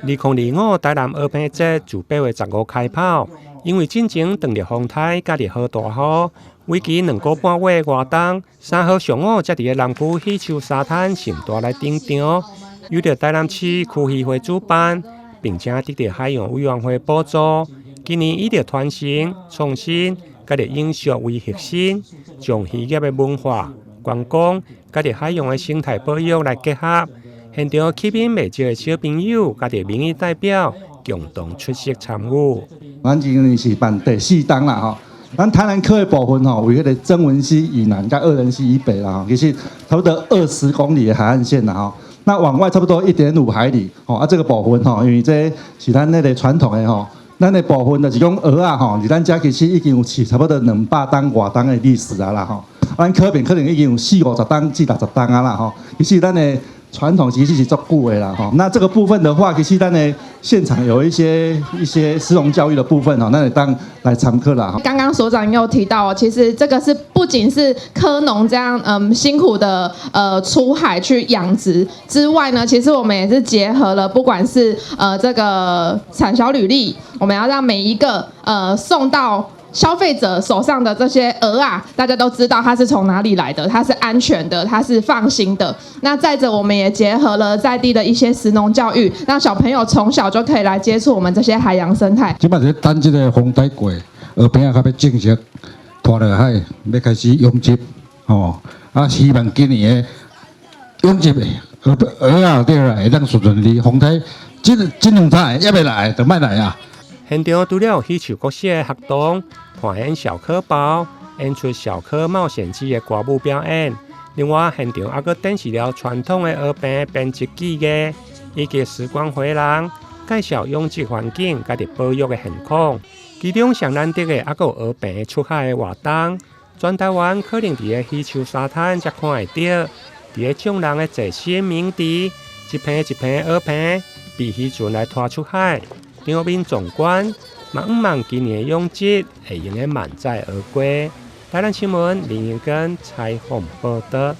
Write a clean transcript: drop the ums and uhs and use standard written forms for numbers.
2025台南蚵棚節自8月15開跑，因為進前撞著風颱佮落大雨，為期2個半月的活動，3號上午才佇个南區魚坵沙灘盛大來登場，由著台南市區漁會主辦，並且得著海洋委員會補助。今年以著傳承、創新、佮著永續為核心，將漁業的文化、觀光、佮著海洋的生態保育來結合。現場吸引袂少的小朋友，佮著民意代表共同出席參與。咱今年是辦第四冬啦吼，咱台南區的部分吼，為彼個曾文溪以南佮惡人溪以北啦吼，其實差不多20公里的海岸線啦吼。那往外差不多1.5海里吼，啊這個部分吼，因為這是咱那個傳統的吼，咱的部分就是講蚵仔吼，佇咱遮其實已經有飼差不多200冬外冬的歷史啊啦吼。咱柯邊可能已經有四五十冬至60冬啊啦吼，其實咱的傳統其實是足久的啦吼。那這個部分的話，其實咱的現場有一些食農教育的部分吼，咱會當來參考啦。剛剛所長又提到，其實這個是不僅是蚵農這樣辛苦的出海去養殖之外呢，其實我們也是結合了，不管是這個產銷履歷，我們要讓每一個送到消費者手上的這些蚵仔，大家都知道它是從哪裡來的，它是安全的，它是放心的。那再者，我們也結合了在地的一些食農教育，讓小朋友從小就可以來接觸我們這些海洋生態。這擺是等這個風颱過，蚵棚仔較欲正式拖落海，欲開始養殖，吼啊！希望今年的養殖蚵蚵仔對啦，會當順順利。風颱這兩天猶未來，就莫來啊！現場除了有魚坵國小的學童扮演小蚵包，演出小蚵冒險記的歌舞表演，另外現場猶閣展示了傳統的蚵棚編織技藝，以及時光回廊，介紹養殖環境佮保育的現況。其中上難得的，猶閣有蚵棚出海的活動，全台灣可能佇个魚坵沙灘才看會著，佇个眾人的濟心銘地，一棚一棚蚵棚被漁船來拖出海。場面壯觀，嘛向望今年的養殖會用得滿載而歸。台南新聞林英根採訪報導。